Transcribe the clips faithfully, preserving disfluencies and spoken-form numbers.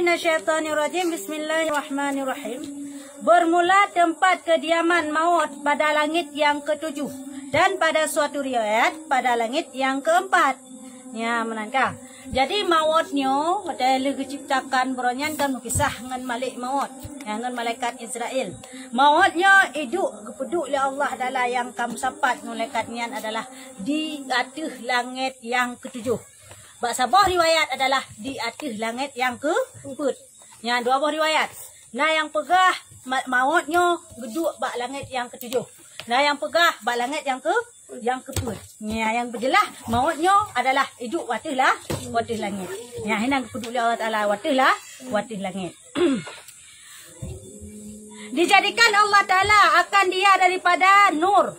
Minasyaitonirrajim. Bismillahirrahmanirrahim. Bermula tempat kediaman maut pada langit yang ketujuh dan pada suatu riwayat pada langit yang keempat. Ya, meunan ka. Jadi maut nyoe watée lheueh geuciptakan bunoe nyan kan meukisah ngon Malik Maut, ya, ngon malaikat Israel. Maut nyoe iduek geupeuduek lé Allah Taala nyang ka meusapat ngon malaikat nyan adalah di ateueh langét nyang ketujoh. Bak saboh riwayat adalah di ateueh langét nyang keupeuet. Nyan dua boh riwayat. Na nyang peugah ma-, maut nyoe geuduek bak langét nyang ketujoh. Na nyang peugah bak langét nyang ke, nyang keupeuet. Nya nyang beujeulaih maut nyoe adalah iduek wateueh lah, wateueh langét. Nya hinan geupeuduek lé Allah Taala wateueh lah, wateueh langét. Dijadikan Allah Taala akan dia daripada nur.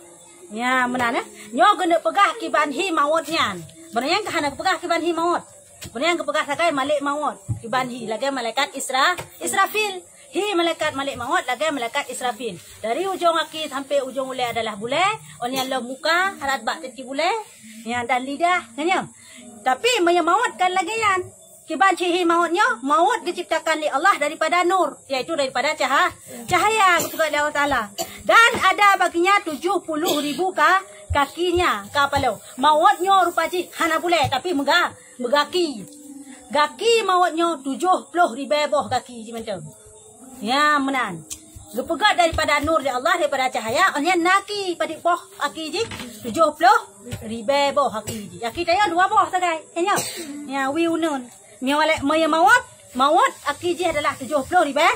Nya meunan, eh. Nyoe geuneuk peugah kiban hi maut nyan. Beunang nyan ka hana geupeugah kiban hi maut. Beunang geupeugah sagai Malik Maut, kiban hi lagée malaikat Isra-, Israfil. Hi malaikat Malik Maut lagée malaikat Israfil. Dari ujong aki sampai ujong ulée adalah bulée, 'oh nyan lom muka rot bak teunti bulée, nya dan lidah, nyan nyoe. Tapi meunyoe maut kan lagée nyan. Kiban cit hi maut nyoe, maut diciptakan lé Allah daripada nur, yaitu daripada caha-, cahaya geupeugah lé Allah Taala. Dan ada baginya tujuh puluh ribu ka-, kakinya, ka paloe. Maut nyoe rupa jih hana bulée, tapi meuga-, meugaki. Gaki maut nyoe tujoh ploh ribée boh gaki jih mantong. Ya, meunan. Geupeugah daripada nur di Allah, daripada cahaya, 'oh nyan na aki, padub boh aki jih, tujoh ploh ribée boh aki jih. Aki tanyoe dua boh sagai, tanyoe. Ya, wie uneun. Meunyoe lé-, meunyoe maut, maut aki jih adalah tujoh ploh ribée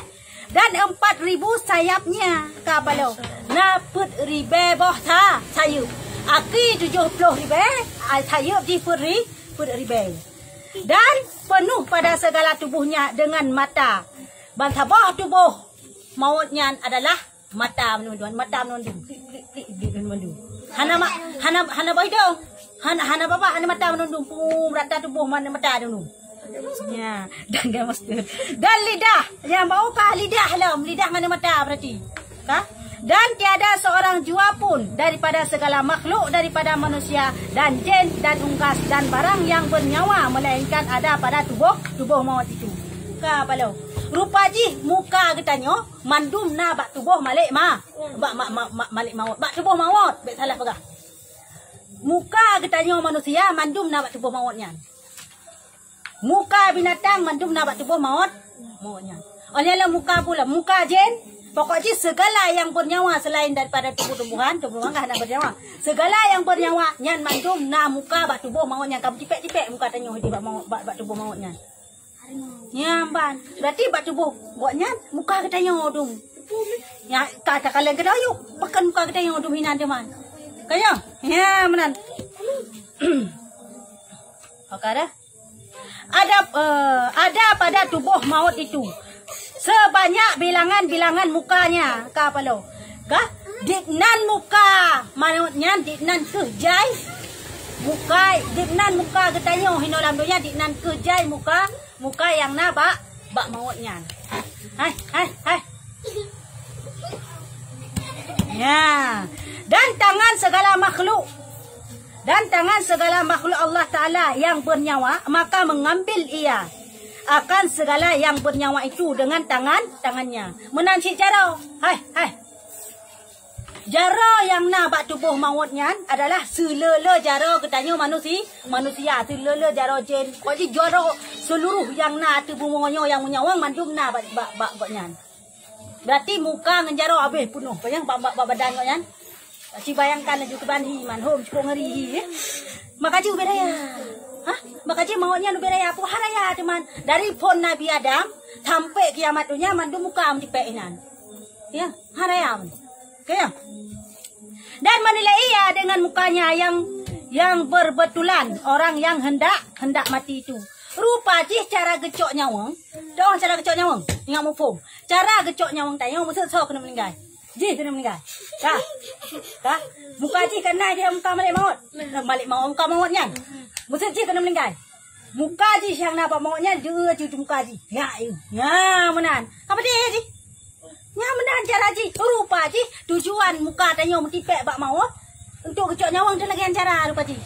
dan empat ribu sayapnya, ka paloe. Na peuet ribée boh sa-, sayeuep. Aki tujoh ploh ribée, a, sayeuep jih peuet ri-, peuet ribée. Dan penuh pada segala tubuhnya dengan mata. Ban saboh tuboh maut nyan adalah mata meunundum, mata meunundum. Plik, plik, plik, plik meunundum. Hana ma-, hana, hana boh idong. Hana, hana babah, hana mata meunundum. Pum, rata tuboh mana mata meunundum. Ya, dan dia maksud. Dan lidah. Yang bau ka lidah lom, lidah mana mata berarti. Ka? Dan tiada seorang jua pun daripada segala makhluk, daripada manusia dan jin dan unggas dan barang yang bernyawa, melainkan ada pada tuboh, tuboh maut itu. Ka paloe. Rupa jih muka geutanyoe mandum na bak tuboh Malik Ma-, bak ma-, ma-, ma-, Malik Maut. Bak tuboh maut, bék salah peugah. Muka geutanyoe manusia mandum na bak tuboh maut nyan. Muka binatang mandum na bak tuboh maut, maut nyan. 'Oh nyan lom muka pula, muka jin, pokok jih segala yang bernyawa selain daripada tumbuh-tumbuhan, tumbuhan ka hana bernyawa. Segala yang bernyawa nyan mandum na muka bak tuboh maut nyan, ka meutipék-tipék muka tanyoe di bak maut, bak, bak tuboh maut nyan. Nyan ban. Berarti bak tuboh gobnyan muka geutanyoe dum. Nya ka takaleng keudroe yuk. Pakon muka geutanyoe dum hinan teuma. Ka nyoe? Nya meunan. Oke dah. Ada, eh, ada pada tuboh maut itu sebanyak bilangan-bilangan mukanya. Ka paloe. Ka? Diknan muka maut nyan diknan keuh jai. Muka, diknan muka geutanyoe hinoe lam donya diknan keuh jai muka. Muka nyang na bak, bak maut nyan. Hai, hai, hai. Ya. Dan tangan segala makhluk. Dan tangan segala makhluk Allah Taala yang bernyawa, maka mengambil ia akan segala yang bernyawa itu dengan tangan, tangannya. Meunan cit jaroe. Hai, hai. Jaroe nyang na bak tuboh maut nyan adalah seuleu-leu jaroe geutanyoe manusi-, manusia, seuleu-leu jaroe jén. Pokok jih jaroe seuluruh nyang na ateueh bumoe nyoe nyang meunyawa mandum na bak, bak, bak gobnyan. Berarti muka ngon jaroe habéh peunoh. Bayang bak, bak, bak badan gobnyan. Ci bayangkan laju keuban hi man hom cukup ngeri hi, eh. Maka jih ubé raya. Hah? Maka jih maut nyan ubé raya. Peue han raya teuma. Dari phon Nabi Adam sampai kiamat donya mandum muka meutipék inan. Ya, han raya. Oke, ya. Dan menilai ia dengan mukanya yang, yang berbetulan orang yang hendak, hendak mati itu. Rupa jih cara geucok nyawöng. Tahu cara geucok nyawöng? Ingat muphom. Cara geucok nyawöng tanyoe maksud soe keuneuk meuninggai? Jih keuneuk meuninggai. Ka? Ka? Muka jih kan na jih muka Malik Maut. Malik Maut, muka maut nyan. Maksud jih keuneuk meuninggai. Muka jih nyang na bak maut nyan, jeuet jih muka jih. Ya, ya. Ya, meunan. Ka padé jih? Nyan meunan cara jih. Rupa jih tujuan muka tanyoe meutipék bak maut untuk geucok nyawöng tu lagée nyan cara rupa jih.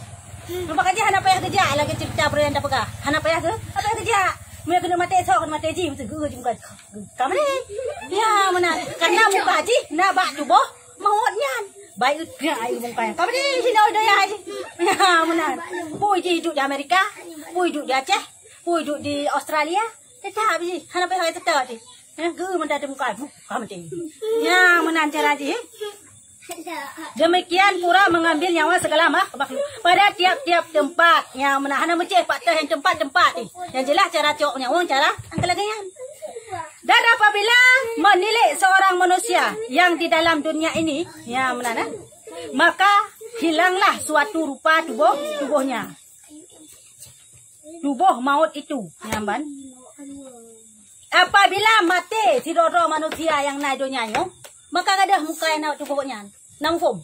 Rupa jih hana payah geujak lagée cerita peue nyang tapeugah. Hana payah geu-, hana payah geujak. Meunyoe keuneuk maté soe, keuneuk maté jih, beutôi geuh jih muka. Ka maté. Ya, meunan. Karena muka jih na bak tuboh mawöt nyan. Baik, ya, ai muka. Ka maté jih, dah, dah, ya, jih. Ya, meunan. Peue jih duek di Amerika, peue duek di Aceh, peue duek di Australia. Tetap jih, hana payah tetap jih. Ya, geuh meunan di muka. Ka maté. Ya, meunan cara jih. Demikian pula mengambil nyawa segala mak-, makhluk pada tiap-tiap tempat. Nyang meunan hana meucéh pat teuh nyang tempat-tempat ni. Yang jelas cara cok nyawöng cara angka lagèe nyan. Dan apabila menilik seorang manusia yang di dalam dunia ini, ya meunan, eh, maka hilanglah suatu rupa tubuh, tubuhnya. Tuboh mawöt itu, nyan ban. Apabila maté sidroe-droe manusia nyang na donya nyoe, maka gadôh muka nyang na bak tuboh nyan. Na muphom?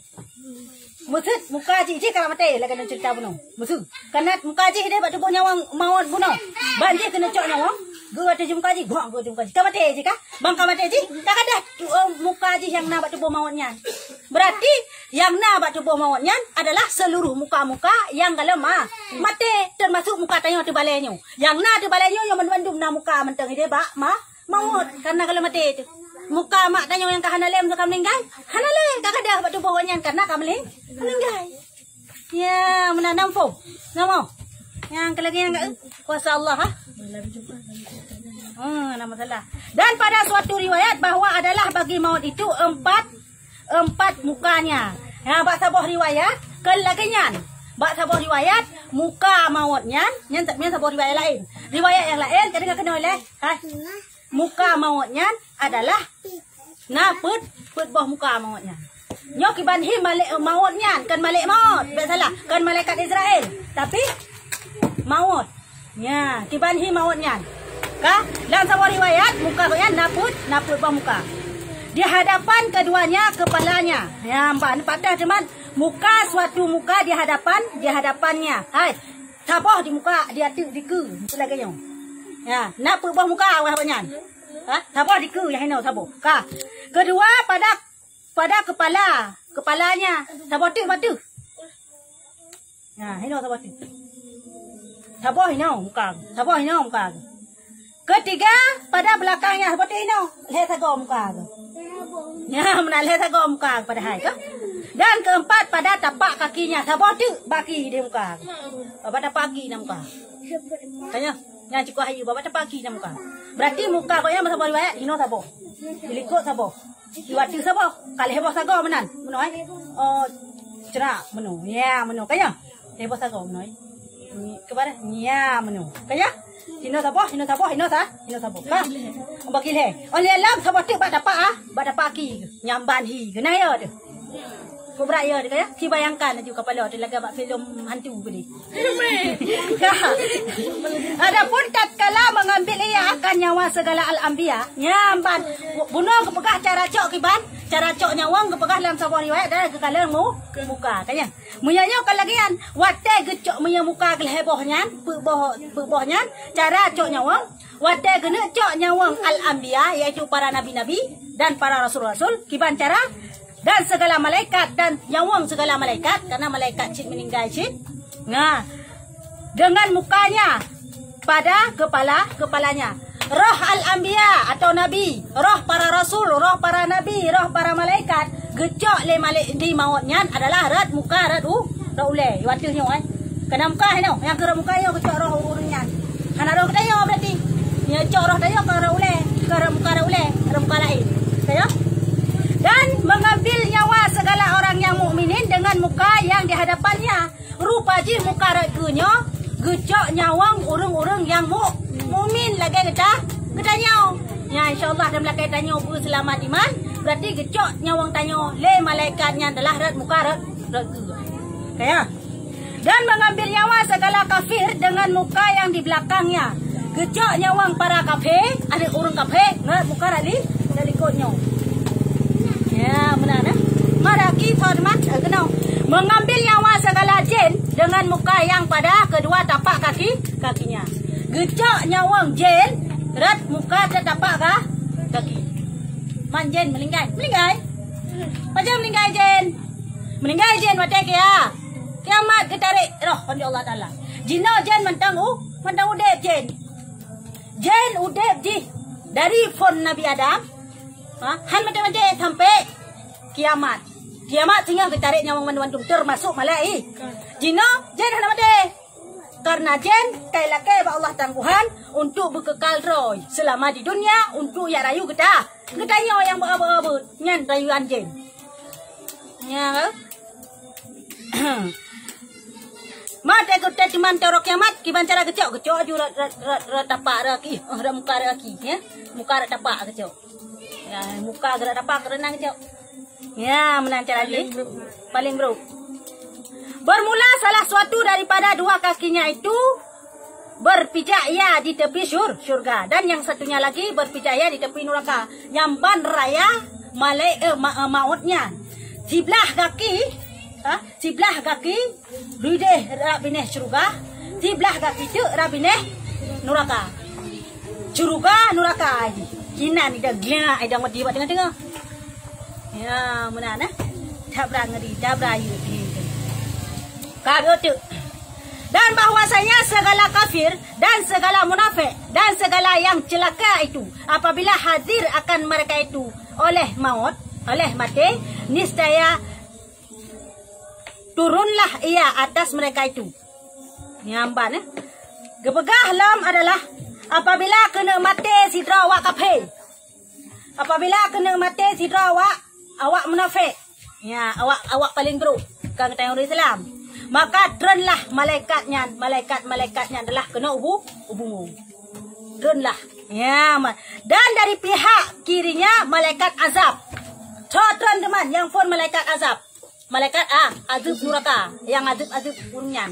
Meuseuet muka jih, jih ka maté, lagèe nyan ceurita bunoe. Meuseuet. Karena muka jih deh bak tuboh nyawöng mawöt bunoe. Ban jih keuneuk cok nyawöng, geuh watèe jih muka jih, geuh watèe jih muka jih. Ka maté jih ka? Ban ka maté jih, ka gadôh tu, eh, muka jih nyang na bak tuboh mawöt nyan. Berarti nyang na bak tuboh mawöt nyan adalah seluruh muka-muka nyang gohlom ma-, maté, termasuk muka tanyoe teubalèe nyoe. Nyang na teubalèe nyoe, nyoe bandum-bandum na muka mantong ideh bak ma-, mawöt, karena gohlom maté teuh. Muka mak tanyoe nyang ka hana lé, meuseuka meuninggai, hana lé, ka gadôh bak tuboh awaknyan karena ka meuning-, meuninggai. Ya, meunan na muphom. Nama? Nyang keu lagèe nyan ka, kuasa Allah, ha? Hmm, na masalah. Dan pada suatu riwayat bahwa adalah bagi mawöt itu empat, empat mukanya. Ya, bak saboh riwayat, keu lagèe nyan. Bak saboh riwayat, muka mawöt nyan, nyan, nyan saboh riwayat laén. Riwayat nyang laén, ka deungö keunoe lé. Hai. Muka mawöt nyan adalah na peuet, peuet boh muka mawöt nyan. Nyoe kiban hi malek, mawöt nyan, kon malek maut, bèk salah, kon malaikat Israel, tapi mawöt. Nya, kiban hi mawöt nyan. Ka, lam saboh riwayat, muka gobnyan na peuet, na peuet boh muka. Di hadapan keduanya kepalanya. Nya, ban pat teuh teuman muka, suatu muka di hadapan, di hadapannya. Hai, saboh di muka, di ateueh, di keue, lagèe nyoe. Ya, na peuet boh muka awak nyan. Ha? Saboh di keue nyang hinoe saboh. Ka. Kedua pada, pada kepala, kepalanya. Saboh teuk bak teuh. Ha, hinoe saboh teuk. Saboh hinoe muka. Saboh hinoe muka. Ketiga pada belakangnya, saboh teuk hinoe. Lhèe sagoe muka. Nya, meunan lhèe sagoe muka padahai ka. Dan keempat pada tapak kakinya. Saboh teuk bak kaki di muka. Bak tapak kaki na muka. Tanya, nyan cukôp hayeue, bak tapak kaki na muka. Berarti muka gobnyan masa riwayat, hinoe saboh. Di likot saboh. Di ateueh saboh. Ka lhèe boh sagoe meunan. Meunoe, eh? Oh, ceurak meunoe. Ya, meunoe. Ka nyan? Lhèe boh sagoe meunoe, eh? Ni, keupada? Ya, meunoe. Ka nyan? Hinoe saboh, hinoe saboh, hinoe sa-, hinoe saboh. Ka? Bagi lhèe. Oh, lhèe lam saboh teuk bak tapak, ah. Bak tapak kaki. Nyang ban hi. Keunan ya teuh. Kubra ya, dia kata, si bayangkan laju kapala tu lagak bak filem hantu ke ni. Adapun tatkala mengambil ia akan nyawa segala al-anbiya, nyan ban, bunoe geupeugah cara cok kiban, cara cok nyawöng geupeugah lam saboh riwayat dan geukalon mu-, muka, kan ya? Meunyoe nyoe ka lagèe nyan, watèe geucok meunyoe muka geuh lhèe boh nyan, peuet boh, peuet boh nyan, cara cok nyawöng, watèe geuneuk cok nyawöng al-anbiya, yaitu para nabi-nabi dan para rasul-rasul, kiban cara dan segala malaikat dan nyawöng segala malaikat, karena malaikat cit meuninggai cit. Nah, dengan mukanya pada kepala, kepalanya. Roh al-anbiya atau nabi, roh para rasul, roh para nabi, roh para malaikat, geucok lé malaikat di mawöt nyan adalah rot muka, rot u-, rot ulèe. Watèe nyoe, eh. Keunan muka nyoe, nyang keu rot muka nyoe geucok roh ureueng nyan. Hana roh geutanyoe berarti. Nyoe cok roh tanyoe keu rot ulèe, keu rot muka, rot ulèe, rot muka laén. Ka nyoe? Dan mengambil nyawa segala orang yang mukminin dengan muka yang di hadapannya. Rupa jih muka rot keue nyoe geucok nyawöng ureueng-ureueng nyang mu-, mukmin lagèe geuta-, geutanyoe. Nyan, insya Allah, dan meulakèe tanyoe beuseulamat iman, berarti geucok nyawöng tanyoe lé malaikat nyan adalah rot muka rot, rot keue. Ka nyoe? Dan mengambil nyawa segala kafir dengan muka yang di belakangnya. Geucok nyawöng para kafé, aneuk ureueng kafé, ngon muka rot li-, rot likot nyoe. Ya, meunan, eh. Maraki hormat, eh, keunoe. Mengambil nyawa segala jin dengan muka yang pada kedua tapak kaki, kakinya. Geucok nyawöng jin, rot muka teuh tapak ka-, kaki. Man jin meuninggai. Meuninggai. Pajan meuninggai jin? Meuninggai jin watèe kia-, kiamat geutarek roh, kheun Allah Taala. Jinoe jin mantong u-, mantong udép jin. Jén udeb jih dari phon Nabi Adam, ha, han maté-maté sampai kiamat. Kiamat singoh geutarek nyawöng mandum-mandum, teumasok malaikat. Jinoe jén hana maté. Karena jén ka ilakée bak Allah Tuhan untuk beukekal droe seulama di dunia untuk jak rayu geuta. Geutanyoe nyang beu-beu nyan rayuan jén. Nyan, eh? Mat, eh, geutanyoe teuma teurok kiamat, kiban cara geucok, geucok aju rot, rot, rot, rot tapak rot kaki, eh, rot muka rot kaki, ya. Muka rot tapak geucok. Ya, muka gerak tapak keureuna geucok. Ya, meunan cara jih. Paling buruk. Bermula salah suatu daripada dua kakinya itu berpijak ia di tepi syur-, syurga, dan yang satunya lagi berpijak ia di tepi neraka. Nyang ban raya malai-, eh, ma-, eh, maut nyan. Siblah gaki, ha? Siblah gaki rideh rab binéh syurga, siblah gaki teuk rab binéh neraka. Syurga, neraka jih. Kinan idang glak, idang mati bak teungoh-teungoh. Ya, meunan, eh. Tabra ngeri, tabra yue. Ka geuteuk. Dan bahwasanya segala kafir dan segala munafik dan segala yang celaka itu, apabila hadir akan mereka itu oleh maut, oleh maté, niscaya turunlah ia atas mereka itu. Nyan ban, eh. Geupeugah lom adalah apabila keuneuk maté sidroe awak kafé. Apabila keuneuk maté sidroe awak, awak munafik. Ya, awak, awak paling buruk. Ka geutanyoe ureuëng Islam. Maka treunlah malaikat nyan, malaikat-malaikat nyan adalah keunoe u bu-, u bumoe. Treunlah. Ya, ma-, dan dari pihak kirinya malaikat azab. Soe treun teuma nyang phon malaikat azab? Malaikat, ah, azab nuraka, nyang azab-azab ureuëng nyan.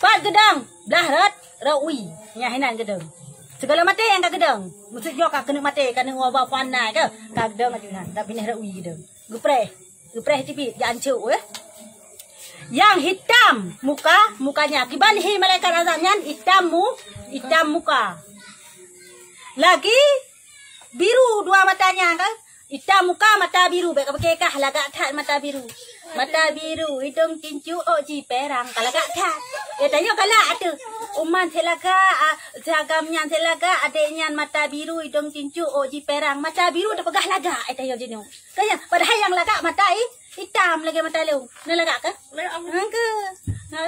Pat geudong, blah rot, rot wie, nyang hinan geudong. Sigala maté nyang ka geudong. Maksud nyoe ka keuneuk maté, ka keuneuk wabah fana ke? Ka geudong aju nan, rot binéh rot wie geudong. Geupreh, geupreh cit, jak ancok, eh. Nyang hitam muka, mukanya. Kiban hi malaikat azab nyan hitam mu-, hitam muka. Lagi biru dua matanya, kan? Hitam muka, mata biru, bék ka pike kah, lagak that mata biru. Mata biru, idong tincu, ôk jiperang, ka lagak that. Eh, tanyoe galak atuh. Uman silagak, ah, siagam nyan silagak, adek nyan mata biru, idong tincu, ôk jiperang. Mata biru tapeugah lagak, eh, tanyoe jinoe. Kan ya? Padahai nyang lagak mata i-, hitam lagée mata lôn. Na lagak ke? Lagak apa? Hangke. Ha?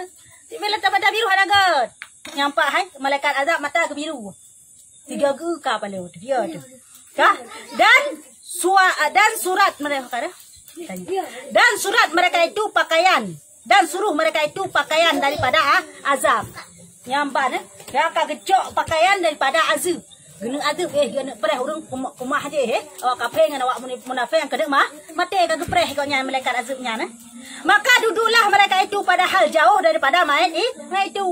Tiba letak mata biru hana gét. Nyampak hai, malaikat azab mata geubiru. Tiga geuka paléng tu, dia tu. Ka? Dan sua-, dan surat mereka, ka dah? Dan surat mereka itu pakaian, dan suruh mereka itu pakaian daripada, ah, azab. Nyamban, eh? Ya, ka geucok pakaian daripada azab. Geuneuk azab, eh, geuneuk preh ureuëng kuma-, kumah jih, eh. Awak kafé ngon awak muni-, munafék nyang keuneuk ma-, maté ka geupreh kok nyan malaikat azab nyan, eh. Maka duduklah mereka itu padahal jauh daripada mayat i-, mayat itu.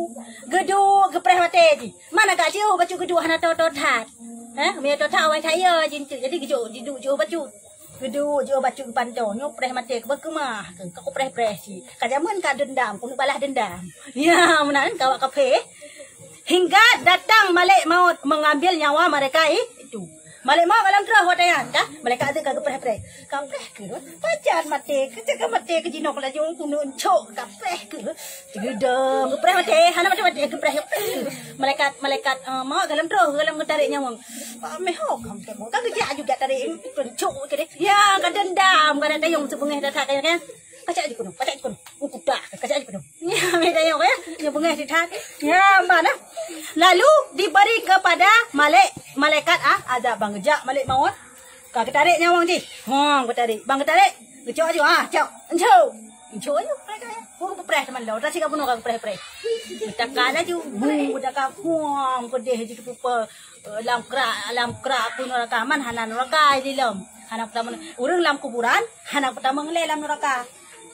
Geuduek geupreh maté jih. Man agak jiôh bacut geuduek hana toe-toe that. Eh, meunyo toe that awai that yo jih eunteuk. Jadi geuduek, jiduek jiôh bacut. Geuduek jiôh bacut geupantoe. Nyoe preh maté keu beukeumah keu. Ka kupreh-preh cit. Ka jameun ka dendam, keuneuk balas dendam. Ya, meunan ka awak kafé. Hingga datang malaikat maut mengambil nyawa mereka i-, itu. Malaikat maut ka lom troh watée nyan, ka? Malaikat azab ka geupreh-preh. Ka preh keuh, pajan maté, keu ka maté keu jinoe laju keuneuk encok ka preh keuh. Geudong, geupreh maté, hana maté-maté, geupreh, geupreh. Malaikat, malaikat, eh, maut ka lom troh, ka lom geutarek nyawöng. Pak meh ho, ka maté maut, ka geujak juga tarek, encok keu deh. Ya, ka dendam, ka na tayong sibeungéh that-that, ka, ka. Kacak jih keunoe, kacak jih keunoe. Ukuta, kacak jih keunoe. Ya, meh tayong, ya. Ya, beungéh that-that. Ya, mana? Lalu diberi kepada malek-, malaikat, ah, azab ban geujak malek maut. Ka geutarek nyawöng jih. Hong, geutarek. Ban geutarek, geucok aju, ah, cok. Encok. Encok aju, malaikat. Hong, geupreh teuma lom. Rasa ka bunoe ka geupreh-preh. Geutakah laju. Bung, geutakah. Hong, peudeh jih teupeue-peue. Eh, lam krak, lam krak pun nuraka man hana nuraka di lom. Hana peutamu. Ureuëng lam kuburan hana peutamu lé lam nuraka.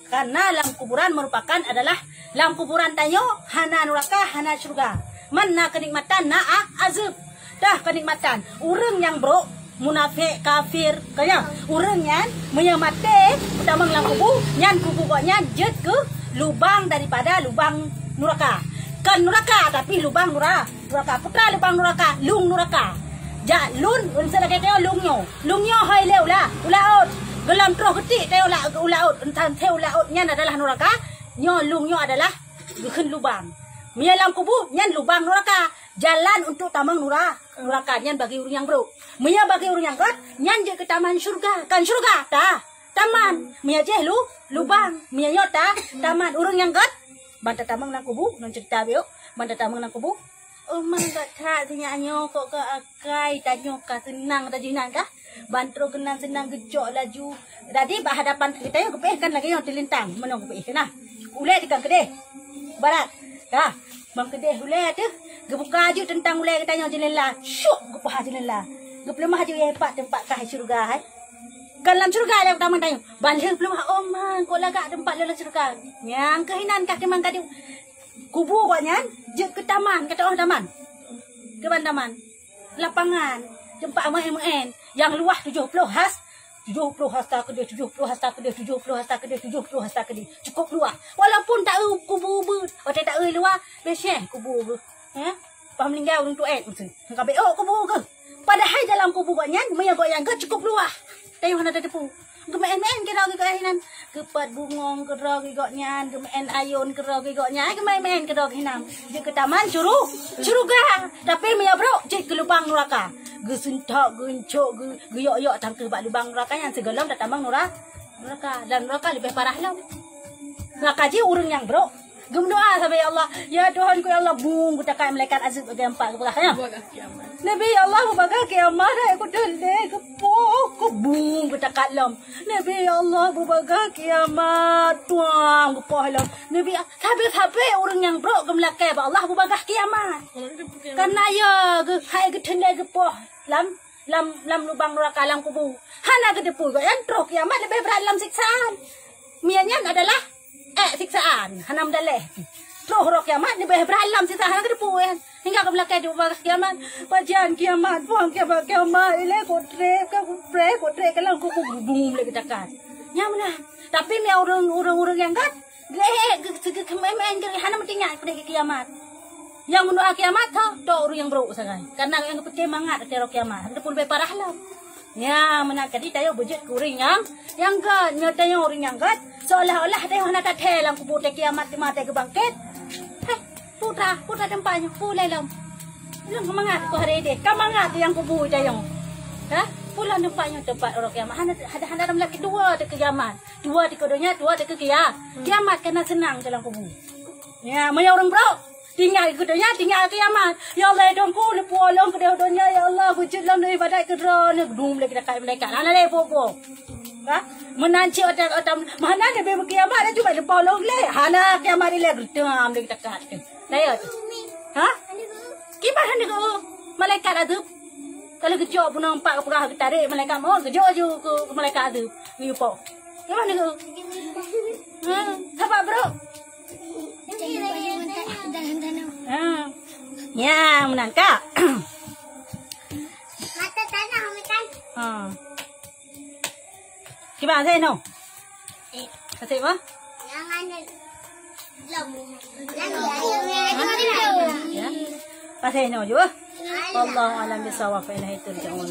Karena lam kuburan merupakan adalah lam kuburan tanyoe hana nuraka, hana syurga. Man na keunikmatan, na a-, azab. Dah keunikmatan. Ureuëng nyang brok, munafék, kafir, kanya. Ureuëng nyan meunyo maté, peutamu lam kubu, nyan kubu gobnyan jeuet keu lubang daripada lubang nuraka. Kon nuraka, tapi lubang nura-, nuraka. Peue keuh lubang nuraka, lông nuraka. Jak lông, miseu lagée tanyoe lông nyoe. Lông nyoe hôi lé u la-, u laôt. Geulam troh geutik tanyoe la-, u laôt, entah thé u laôt nyan adalah nuraka. Nyoe lông nyoe adalah geukheun lubang. Meunyo lam kubu, nyan lubang nuraka. Jalan untuk tamong nura-, nuraka nyan bagi ureuëng nyang brok. Meunyoe bagi ureuëng nyang gét, nyan jeuet keu taman syurga. Kon syurga, ta-, taman. Meunyoe jih lu-, lubang. Meunyoe nyoe ta-, taman. Ureuëng nyang gét, ban tatamong lam kubu, ngon ceurita biôk, ban tatamong lam kubu. Oh, man gét that sinyak nyoe, kok keu akai tanyoe ka seunang tajih nan kah? Ban trok keunan seunang geucok laju. Jadi bak hadapan geutanyoe geupeuéh kan lagée nyoe teulintang, meunyoe geupeuéh keunan. Ulée dikang keudeh. Barat. Ka. Ban keudeh ulée teuh, geubuka aju teuntang ulée geutanyoe jeunela. Syuk geupaha jeunela. Geupeuleumah aju yah pat teumpat kah syeuruga hai. Kan lam syeuruga nyang tamong tanyoe. Ban lheueh peuleumah, oh man, kok lagak teumpat lôn lam syeuruga. Nyang keuh inan kah teumang kadu. Kubu gobnyan jeuet keu taman, kata orang taman. Keuban taman. Lapangan, teumpat meu'en-meu'en. Nyang luwah tujoh ploh has, tujoh ploh hasta keudeh, tujoh ploh hasta keudeh, tujoh ploh hasta keudeh, tujoh ploh hasta keudeh. Cukup luwah. Walaupun taeu kubu beuet, watée taeu luwah, besyeh kubu geuh. Ya? Pah meuninggai ureuëng tuet meusti. Ka beok kubu geuh. Padahai dalam kubu gobnyan, meunyoe gobnyan gét cukup luwah. Tanyoe hana tateupeue. Geumeu'en-meu'en keudroe geuh gobnyan. Geupat bungong keudroe geuh gobnyan, geumeu'en ayôn keudroe geuh gobnyan, geumeu'en-meu'en keudroe geuh hinam. Jeuet keu taman syuru-, syeuruga. Tapi meunyoe brok, jeuet keu lubang nuraka. Geuseuntok, geuncok, geu-, geuyok-yok tangkeuh bak lubang nuraka nyan sigohlom tatamong nura-, nuraka. Dan nuraka leubeh parah lom. Nuraka jih ureuëng nyang brok. Geumeudoa sabe, "Ya Allah, ya Tuhanku, ya Allah," bung geutakat malaikat azab bagi empat geupeugah nyan. Nabi, "Ya Allah, bubagaih kiamat, hai kuteulé geupoh," bung geutakat lom. "Nabi, ya Allah, bubagaih kiamat," tuang geupoh lom. Nabi, sabe-sabe ureuëng nyang brok geumeulakée bak Allah bubagaih kiamat. Karena ya geu-, hai geuteulé geupoh lam, lam, lam lubang nuraka, lam kubu. Hana geuteupeue gobnyan troh kiamat leubeh brat lam siksaan. Meunyan adalah ék siksaan, hana meudaléh. Troh uroe kiamat leubeh brat lam siksaan, hana geuteupeue nyan. Hingga geumeulakée di bubagaih kiamat, "Pajan kiamat, puang kiamat, kiamat, ilée kok treb, ka kupreh, kok treb ka lam kubu," bung lé geutakat. Nyan meunan. Tapi meunyoe ureuëng, ureuëng-ureuëng nyang gét, geuék, geu-, geu-, geumeu'en-meu'en, geu-, hana meutingat peudeh kiamat. Nyang meudoa kiamat tho, tho ureuëng nyang brok sagai. Karena nyang geupeucé mangat ateueh uroe kiamat. Hana geuteupeue leubeh parah lom. Ya, meunan jadi tanyoe beujeuet keu ureuëng nyang, nyang gét. Nyoe tanyoe ureuëng nyang gét, seolah-olah tanyoe hana tathée lam kubu, teuh kiamat teuma teuh geubangket. Heh, putra, putra teumpat nyoe, pulai lom. Lom ka mangat ku hari deh, ka mangat nyang kubu tanyoe. Hah? Pulang teumpat nyoe teumpat uroe kiamat. Hana, hana, hana lom lagi dua teuh keu kiamat. Dua teuh keu donya, dua teuh keu kia-, kiamat, kana seunang dalam kubu. Ya, meunyoe ureuëng brok, tinggai keu donya, tinggai kiamat. "Ya Allah, ya Tuhanku, leupoh lôn keudeh donya, ya Allah, beujeuet lôn ibadat keu Droeneuh." Dum lé geutakat malaikat, hana lé po-po. Ha? Meunan cit otak, otak, mana Nabi beukiamat, dah cuma leupoh lôn lé. Hana kiamat ilée, geutam lé geutakat. Naya tu. Ha? Kiban hana geu malaikat azab. Kalau geucok bunoe empat geupeugah geutarek malaikat maut, geujok ju keu malaikat azab. Geuyue po. Kiban hana geu. Ha, sabar, bro. Ha. Ya, meunan, Kak. Ha. Kiban, saya no. Kasih apa? Ya. Pasal no je. Wallahu a'lam bissawab, fa ilaihi turja'un.